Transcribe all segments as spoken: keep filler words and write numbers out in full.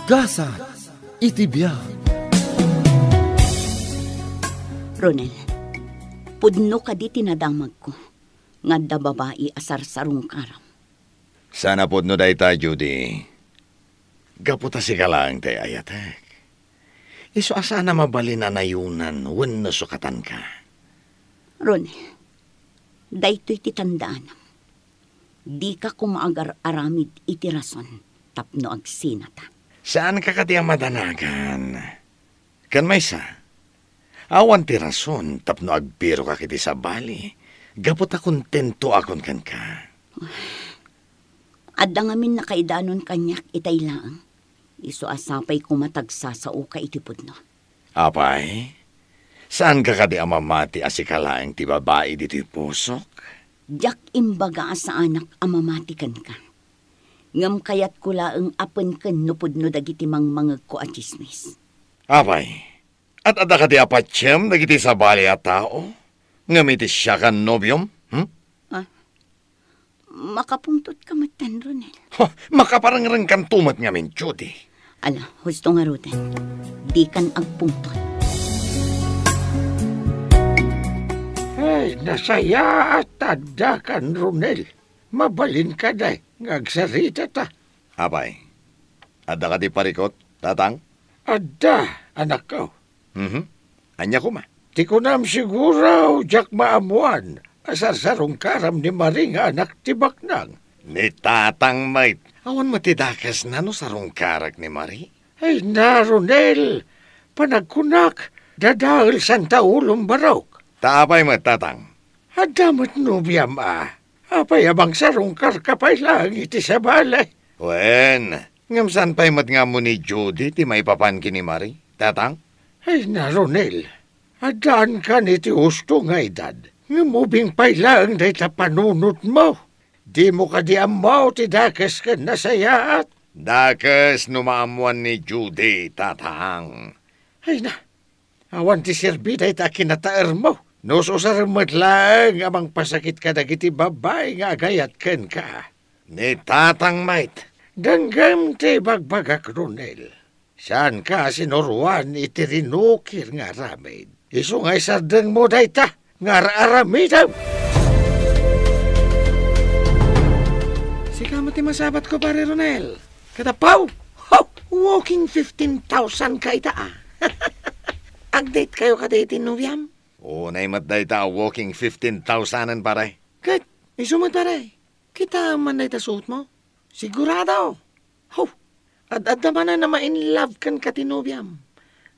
Gasat iti biag. Ronel, pudno kadi ti nadamagko nga adda babai a sarsarungkaram? Saan a pudno dayta, Judy. Gapu ta sika laeng ti ay-ayatek. Isu a saan a mabalin a nayonan wenno sukatanka. Ronel, daytoy ti tandaanam. Dika koma agar-aramid iti rason tapno agsinata. Saanka kadi a madanagan. Ken maysa, awan ti rason tapno agbirokak iti sabali, gapu ta kontentoakon kenka. Adda ngamin nakaidanon kaniak itay laeng. Isu a sapay koma ta agsasaoka iti pudno. Apay, saanka kadi a mamati a sika laeng ti babai ditoy pusok? Diak imbaga a saanak a mamati kenka. Ngem kayatko laeng a penken no pudno dagiti mangmangegko a tsismis. Apay, at adda kadi a patiem dagiti sabali a tao? Ngem iti siak a nobiom? Hmm? Ah, makapungtotka metten, Ronel. Ho, makaparengrengkanto met ngamin, Judy. Ala, husto ngaruden. Dikan agpungtot. Ay, nasayaat ta addakan, Ronel. Mabalinka, day, nga agsaritata. Apay, adda kadi parikut, tatang? Adda, anakko. Mhm. Ania koma? Ti kunam, siguro, diak maammoan a sarsarungkaram ni Marie nga anak ti baknang. Ni tatang met. Awan met ti dakesna no sarungkarek ni Marie. Ay, na, Ronel, panagkunak, dadael santa ulom barok. Ta apay met, tatang? Adda met nobiam a. Apay a mangsarungkarka pay laeng iti sabali? Wen, ngem saan pay met nga ammo ni Judy ti maipapan ken ni Marie, tatang? Ay na, Ronel, addaankan iti husto nga edad, ngem ubing pay laeng dayta panunotmo. Dimo kadi ammo ti dakes ken nasayaat? Dakes no maammoan ni Judy, tatang. Ay na, awan ti serbi dayta a kinataermo. No ususarem met laeng a mangpasakit kadagiti babbai nga agayat kenka. Ni tatang met. Denggem ti ibagbagak, Ronel. Saanka a sinuroan iti rinukir nga aramid. Isu nga isardengmo dayta nga ar-aramidem. Sika met ti masabatko, Pare Ronel. Ket appaw, ho, walking fifteen thousand ka ita, a. Ag-date kayo kadi iti nobiam? Unay met dayta a walking fifteen thousand, pare. Ket isu met, pare, kitaem man dayta suotmo? Sigurado. Ho, ad-adda manen a ma-in love kenka ti nobiam.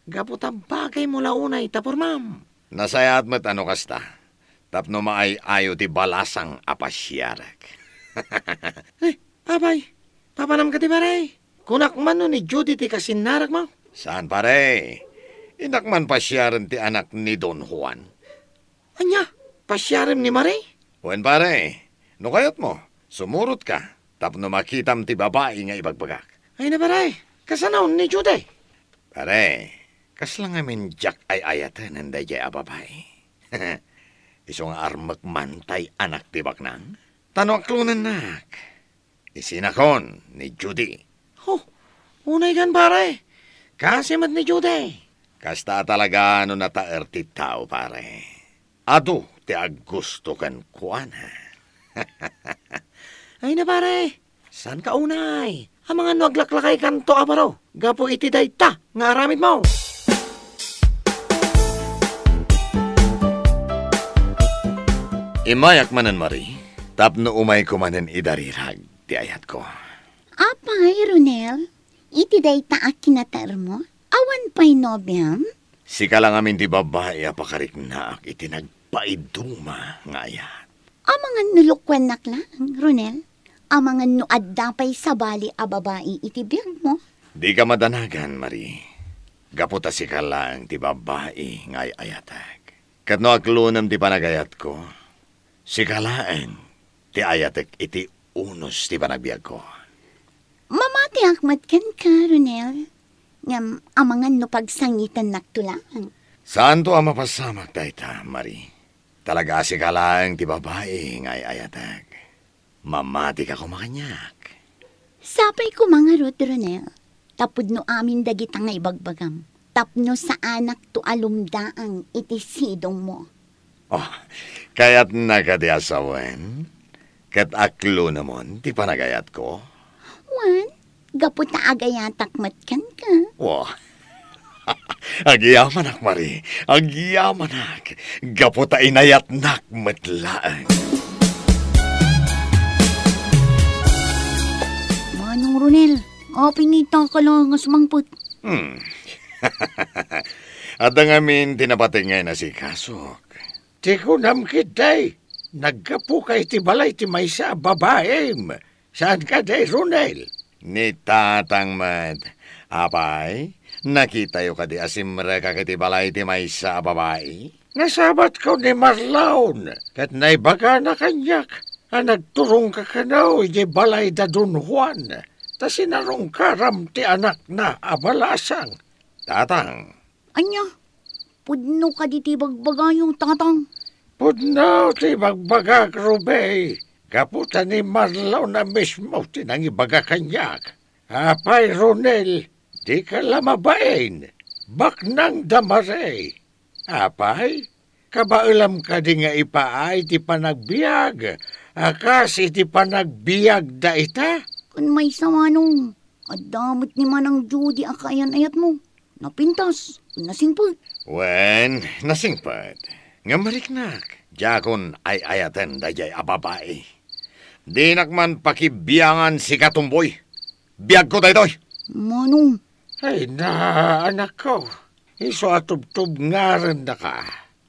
Gapu ta bagaymo la unay ta pormam. Nasayaat met a no kasta, tapno maay-ayo ti balasang a pasiarek. Eh, apay, papanam kadi, pare? Kunak man no ni Judy ti kasinnarakmo? Saan, pare. Innak man pasiaren ti anak ni Don Juan. Ania? Pasiarem ni Marie? Wen, pare. No kayatmo, sumurotka tapno makitam ti babai nga ibagbagak. Ay na, pare. Kasano ni Judy? Pare, kasla ngamin diak ay-ayatenen daydiay a babai. Isu nga armek man tay anak ti baknang. Ta no aklonennak, isinakon ni Judy. Ho, unay kan, pare. Kasi met ni Judy. Kasta a talaga no nataer ti tao, pare. Adu ti aggusto kenkuana. Ay na, pare. Saanka unay? Amangan no aglaklakaykanto a baro gapu iti dayta nga aramidmo. Immayak manen, Marie, tapno umayko manen idarirag ti ayatko. Apay, Ronel, iti dayta a kinataermo, awan pay nobiam? Sika la ngamin ti babbai a pakariknaak iti nagpaiduma nga ayat. Amangan no lukuennak laeng, Ronel. Amangan no adda pay sabali a babai iti biagmo. Dika madanagan, Marie. Gapu ta sika laeng ti babbai nga ay-ayatek. Ket no aklonem ti panagayatko, sika laeng ti ayatek iti unos ti panagbiagko. Mamatiak met kenka, Ronel. Ngem amangan no pagsangitennakto laeng. Saanto a mapasamak dayta, Marie. Talaga a sika laeng ti babai nga ay-ayatek. Mamatika koma kaniak. Sapay koma ngarud, Ronel. ta pudno amin dagita nga ibagbagam, tapno saanakto a lumdaang iti sidongmo. Oh, kayatna kadi a sawen? Ket aklunemon ti panagayatko? Wen, gapu ta agayatak met kenka. Wah, agyamanak, Mari. Agyamanak. Gapu ta inayatnak met laeng. Manong Ronel, apay nga ita ka laeng a sumangpet? Hmm. Adda ngamin ti napateg nga inasikasok. Ti kunam ketdi, naggapuka iti balay ti maysa a babaim. Saan kadi, Ronel? Ni tatang met. Apay, nakitayo kadi a simrekak iti balay ti maysa a babai? Nasabatko ni Marlon, ket naibagana kaniak a nagturongka kano idiay balay da Don Juan, ta sinarungkaram ti anakna a balasang. Tatang. Ania? Pudno kadi ti ibagbagayo, Tatang? Pudno ti ibagbagak, Ruby, gapu ta ni Marlon a mismo ti nangibaga kaniak. Apay, Ronel, dika la mabain. Baknang da Mari. Apay, kabaelam kadi nga ipaay ti panagbiag a kas iti panagbiagda ita? Ken maysa, Manong, adda met ni Manang Judy a kaayan-ayatmo. Napintas, nasingpet. Wen, nasingpet. Ngem mariknak, diakon ay-ayaten daydiay a babai. Dinak man pakibiangan, sika, Tomboy. Biagko daytoy. Manong. Ay na, anakko. Isu a tubtubngarendaka.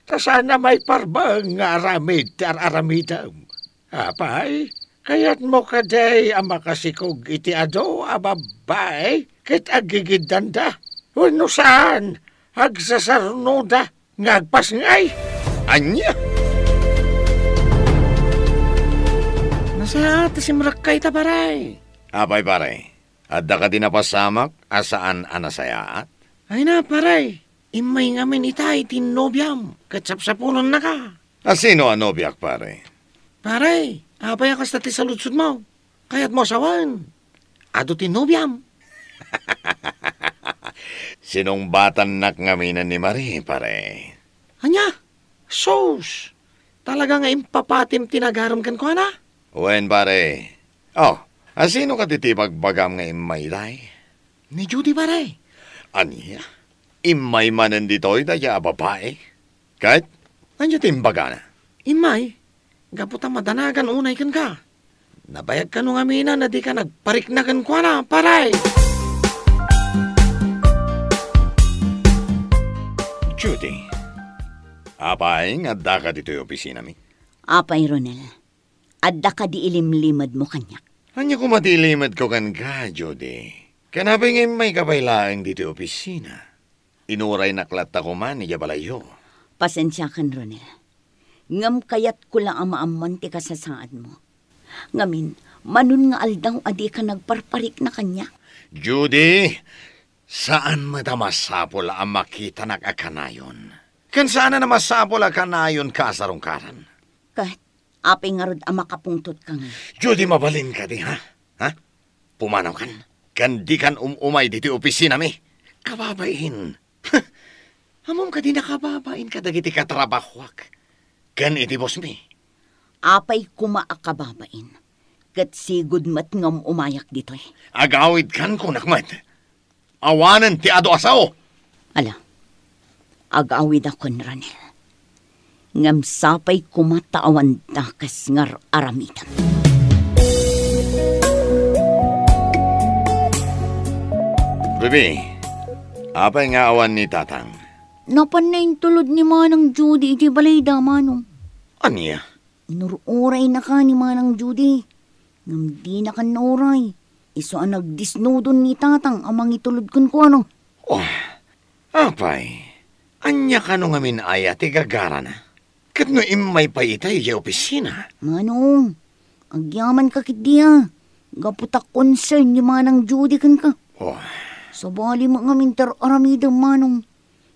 Ta saan a maiparbaeng nga aramid ti ar-aramidem. Apay, kayatmo kadi a makasikog iti adu a babbai ket aggigiddanda? Wenno saan, agsasarnoda nga agpasngay? Ania? Nasayaat ti simrekka ita, pare. Apay, pare? Adda kadi napasamak a saan a nasayaat? Ay na, pare. Immay ngamin itay ti nobiam ket sapsapulennaka. A sino a nobiak, pare? Pare, apay a kasta ti saludsodmo? Kayatmo a sawen? Adu ti nobiam. Sinungbatannak ngamin ni Mari, pare. Ania? Sus! Talaga nga impapatim ti nagarem kenkuana? Wen, pare. Oh, a sino kadi ti ibagbagam nga immay itay? Ni Judy, pare. Ania? Immay manen ditoy dayta a babai? Ket ania ti imbagana? Immay, gapu ta madanagan unay kenka. Nabayag kano ngamin a dika nagparikna kenkuana, pare? Judy, apay nga addaka ditoy opisinami? Apay, Ronel, adda kadi ilimlimedmo kaniak? Ania koma ti ilimedko kenka, Judy? Ken apay nga immayka pay laeng ditoy opisina? Inuraynak latta koma idiay balayyo. Pasensiakan, Ronel. Ngem kayatko la a maammoan ti kasasaadmo. Ngamin, manon nga aldaw a dika nagparparikna kaniak? Judy, saan met a masapul a makitanak a kanayon. Ken saan a masapul a kanayonka a sarungkaran. Ket apay ngarud a makapungtotka ngay? Judy, mabalin kadi, ha? Ha? Pumanawkan, ken dikan um-umay ditoy opisinami. Kababain. Ammom kadi nakababain kadagiti katrabahoak ken iti bossmi. Apay koma a kababain, ket sigud met nga um-umayak ditoy. Agawidkan, kunak met. Awanen ti adu a sao. Ala, agawidakon, Ronel. Ngem sapay koma ta awan dakes nga ar-aramidem. Bibi, apay nga awan ni Tatang? Napanna intulod ni Manang Judy iti balayda, Manong. Ania? Inur-uraynaka ni Manang Judy. Ngem dinaka nauray. Isu a nagdisnudon ni Tatang a mangitulod kenkuana. Oh, apay, ania kano ngamin aya ti gagarana? Ket no immay pay ita idiay opisina? Manong, agyamanka ketdi a. Gapu ta concern ni Manang Judy kenka. Oh. Sabali met ngamin ti ar-aramidem, Manong.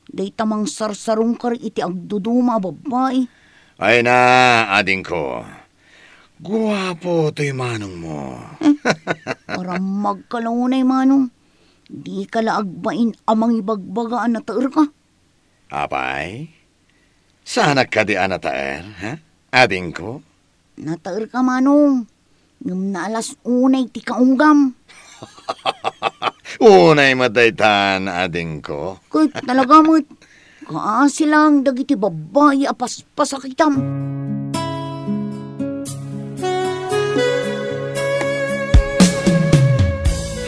Dayta mangsarsarungkar iti agduduma a babbai. Ay na, adingko. Guapo toy manongmo. Parammagka la unay, Manong. Dika la agbain a mangibagbaga a nataerka. Apay? Saanak kadi a nataer, ha? Adingko? Nataerka, Manong. Ngem naalas unay ti kaunggam. Unay met daytan, adingko. Ket talaga met, kaasi lang dagiti babbai a paspasakitam.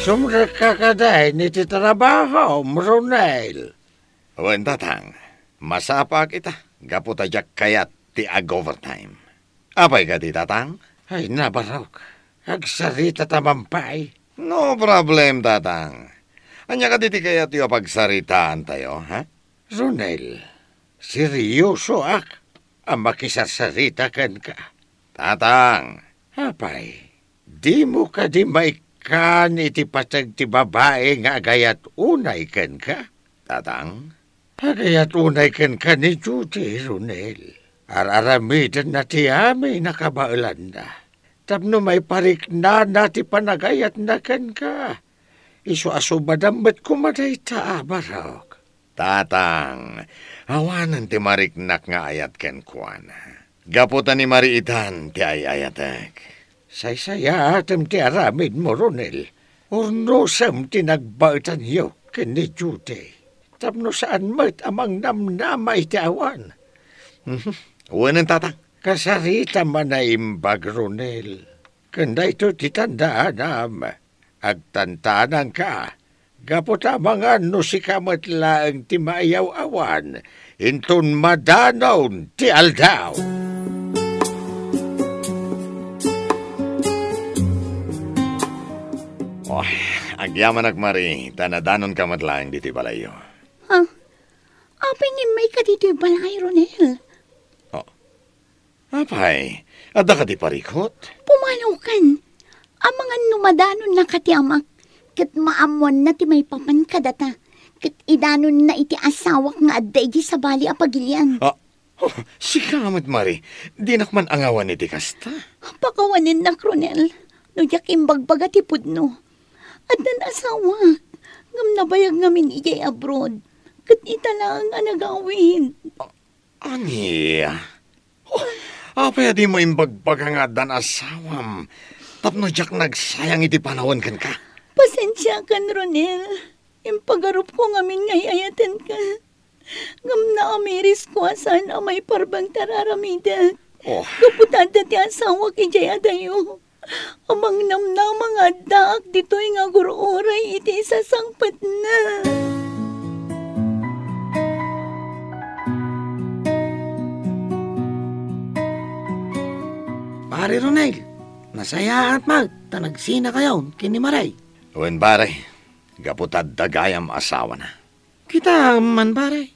Sumrekka kadi iti trabahom, Ronel? Wen, tatang. Masapaak ita, gapu ta diak kayat ti ag-overtime. Apay kadi, tatang? Ay, nabarok. Agsaritata man pay. No problem, tatang. Ania kadi ti kayatyo a pagsaritaantayo, ha? Ronel, seryosoak a makisarsarita kenka. Tatang. Apay, dimo kadi maikkan iti pateg ti babai nga agayat unay kenka? Tatang? Agayat unay kenka ni Judy, Ronel. Ar-aramidenna ti amin a kabaelanna tapno maipariknana ti panagayatna kenka. Isu a sumadam met koma dayta a barok. Tatang, awanen ti mariknak nga ayat kenkuana. Gapu ta ni Marie Itan ti ay-ayatek. Saysayaatem ti aramidmo, Ronel. Urnosem ti nagbaetanyo ken ni Judy. Tapno saan met a mangnamnama iti awan. Mhm. Wenen, tatang. Kasaritam a naimbag, Ronel. Ken daytoy ti tandaanam. Agtantanangka, gapu ta amangan no sika met laeng ti maiyaw-awan inton madanon ti aldaw. Oh, agyamanak, Marie, ta nadanonka met laeng ditoy balayyo. Ha? Apay nga immayka ditoy balay, Ronel? Oh, Apay, adda kadi parikut? Pumanawkan. Amangan no madanonnaka ti amak, ket maammoanna ti maipapan kadata, ket idanonna iti asawak nga adda idiay sabali a pagilian. Ah, oh, sika met, Marie, dinak man angawan iti kasta. Pakawanennak, Ronel, no diak imbagbaga ti pudno. Addan asawak, ngem nabayag ngamin idiay abroad, ket ita laeng a nagawid. Ah, Ania? Oh, apay a dimo imbagbaga nga addan asawam tapno diak nagsayang iti panawen kenka? Pasensiakan, Ronel. Impagarupko ngamin nga ay-ayatenka. Ngem naamirisko a saan a maiparbeng ti ar-aramidek. Oh. Gapu ta adda ti asawak idiay adayo. Amangnamnama nga addaak ditoy nga agur-uray iti isasangpetna. Pare Ronel, nasayaat met ta nagsinakayon ken ni Marie. Wen, pare, gapu ta adda gayam asawana. Kita man, pare.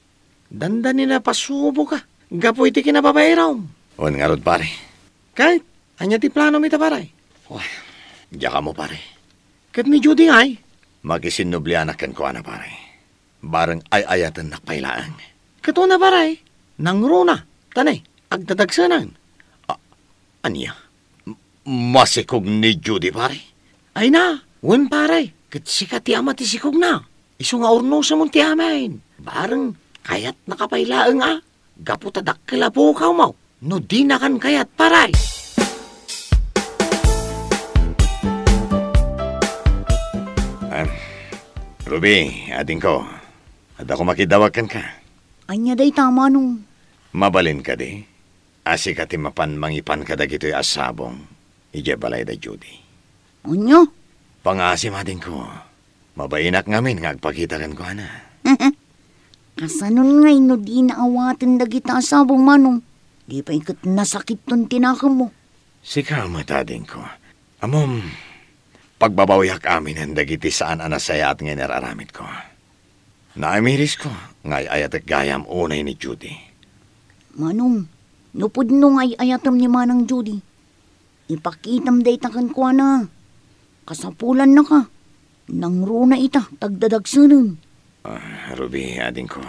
Dandani napasuboka gapu iti kinababairom. Wen ngarud, pare. Ket ania ti planom ita, pare? Wah, diak ammo, pare. Ket ni Judy ngay? Makisinnublianak kenkuana, pare. Bareng ay-ayatennak pay laeng. Ket una, pare, nangruna, ta ne, agdadagsenan. A-, ania? M-, masikog ni Judy, pare? Ay na, wen, pare, ket sika ti ama ti sikogna. Isu nga urnosemon ti amin. Bareng kayatnaka pay laeng a gapu ta dakkel a pukawmo no dinakan kayat, pare. Ah, Ruby, adingko, adda koma kidawag kenka. Ania dayta, Manong? Mabalin kadi a sika ti mapan mangipan kadagitoy a sabong idiay balay da Judy? Ania? Pangaasim, adingko. Mabainak ngamin nga agpakita kenkuana. Kasanon ngay no dina awaten dagita a sabong, Manong? Di pay ket nasakitton ti nakemmo. Sika met, adingko. Ammom, pagbabawiak aminen dagiti saan a nasayaat nga inar-aramidko. Naamirisko nga ay-ayatek gayam unay ni Judy. Manong, no pudno nga ay-ayatem ni Manang Judy, ipakitam dayta kenkuana. Kasapulannaka. Nangruna ita, ta agdadagsenen. Ah, Ruby, adingko.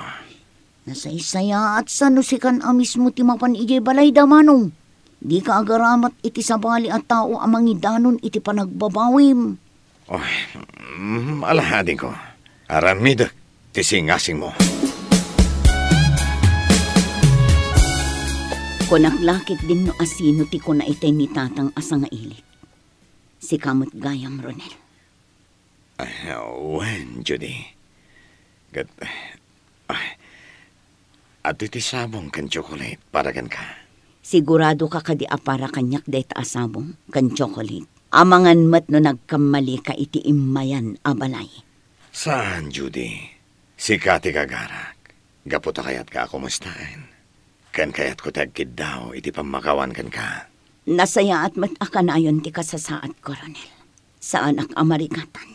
Nasaysayaat sa no sikan a mismo ti mapan idiay balayda, Manong. Dika agaramat iti sabali a tao a mangidanon iti panagbabawim. Oh, mm, ala, adingko. Aramidek ti singasingmo. Kunak la ketdin no asino ti kuna itay ni Tatang a sangailik. Sika met gayam, Ronel. Ah, wen, Judy. Ket, ah, adu ti sabong ken tsokolate para kenka. Siguradoka kadi a para kaniak dayta a sabong ken tsokolate? Amangan met no nagkammalika iti immayan a balay. Saan, Judy. Sika ti kagarak. Gapu ta kayatka a kumustaen. Ken kayatko ti agkiddaw iti pammakawan kenka. Nasayaat met a kanayon ti kasasaadko, Ronel. Saanak a marigatan.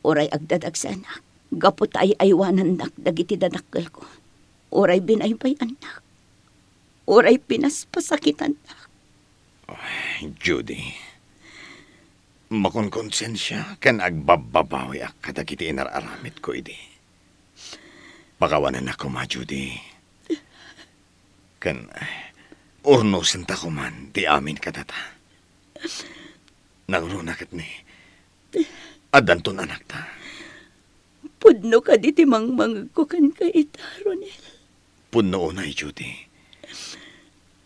Uray agdadagsenak. Gapu ta ay-aywanandak dagiti dadakkelko. Uray binaybay-annak. Uray pinaspasakitannak. Oh, Judy, makonkonsensia ken agbabbabawiak kadagiti inar-aramidko idi. Pakawanennak koma, Judy. Ken urnosenta koman ti amin kadata. Nangruna ket ni, addanton anakta. Pudno kadi ti mangmangegko kenka ita, Ronel? Pudno unay, Judy.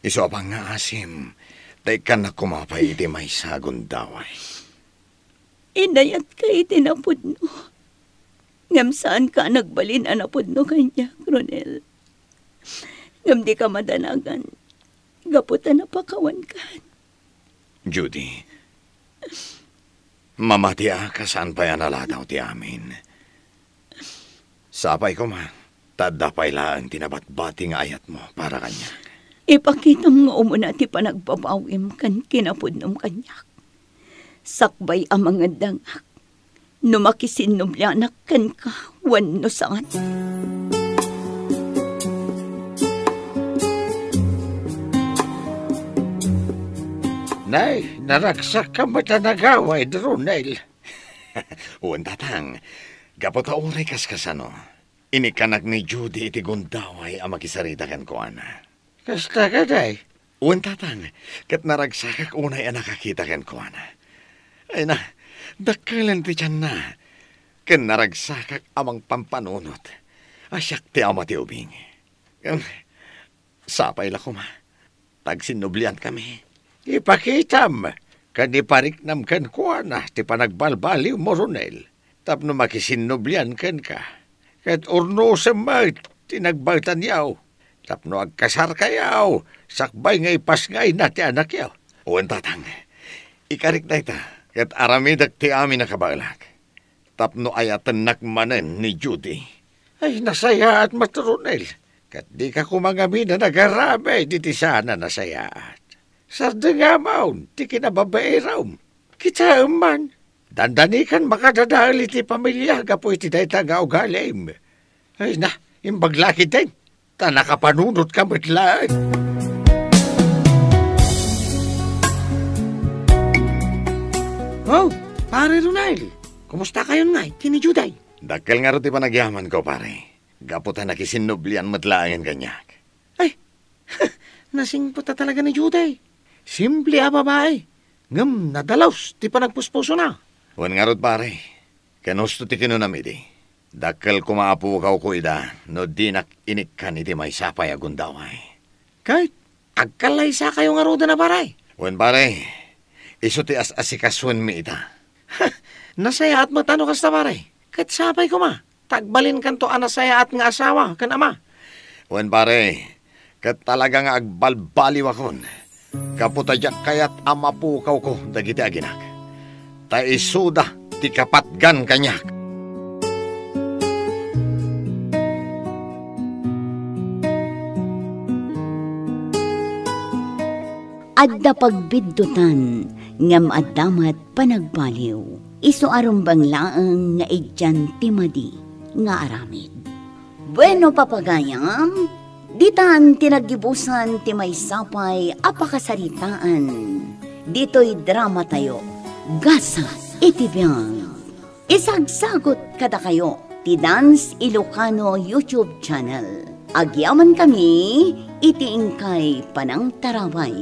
Isu a pangngaasim, ta ikkannak koma pay iti maysa a gundaway. Inayatka iti napudno. Ngem saanka a nagbalin a napudno kaniak, Ronel. Ngem dika madanagan, gapu ta napakawankan. Judy, mamatiak a saan pay a naladaw ti amin. Sapay koma, ta adda pay laeng ti nabatbati nga ayatmo para kaniak. Ipakitam nga umuna ti panagbabawim ken kinapudnom kaniak. Sakbay a mangedangak, no makisinnublianak kenka wenno saan. Nay, naragsak ka met a nagawid, Ronel. Wen, Tatang, gapu ta uray kaskasano, inikkanak ni Judy iti gundaway a makisarita kenkuana. Kasta kadi? Wen, Tatang, ket naragsakak unay a nakakita kenkuana. Ay na, dakkelen ti tianna, ken naragsakak a mangpampanunot a siak ti ama ti ubing. Ngem, sapay la koma, ta agsinnubliankami. Ipakitam ken ipariknam kenkuana ti panagbalbaliwmo, Ronel, tapno makisinnublian kenka. Ket urnosem met ti nagbaetanyo tapno agkasarkayo sakbay nga ipasngayna ti anakyo. Wen, Tatang, ikarik dayta, ket aramidek ti amin a kabaelak tapno ayatennak manen ni Judy. Ay, nasayaat met, Ronel, ket dika koma ngamin a nagaramid iti saan a nasayaat. Sardengamon ti kinababaeram. Kitaem man, dandanikan makadadael iti pamilia gapu iti dayta nga ugalim. Ay na, imbag la ketdin, ta nakapanunotka met laeng. Oh, Pare Ronel, kumusta kayon ngay ken ni Judy? Dakkel ngarud ti panagyamanko, pare, gapu ta nakisinnublian met laengen kaniak. Ay, nasingpet a talaga ni Judy. Simple a babai, ngem nadalus ti panagpuspusona. Wen ngarud, pare, ken husto ti kinunam idi. Dakkel koma a pukawko ida no dinak inikkan iti maysa pay a gundaway. Ket agkallaysakayo ngaruden a, pare? Wen, pare, isu ti as-asikasuenmi ita. Nasayaat met no kasta, pare. Ket sapay koma, ta agbalinkanto a nasayaat nga asawa ken ama. Wen, pare, ket talaga nga agbalbaliwakon gapu ta diak kayat a mapukawko dagiti aginak, ta isuda ti kapatgan kaniak. Adda pagbiddutan, ngem adda met panagbaliw. Isu a rumbeng laeng nga idian ti madi nga aramid. Bueno, papagayam, ditan ti naggibusan ti maysa pay a pakasaritaan ditoy dramatayo, Gasat iti Biag. Isagsagut kadakayo ti Dance Ilocano YouTube channel. Agyamankami iti inkay panangtarabay.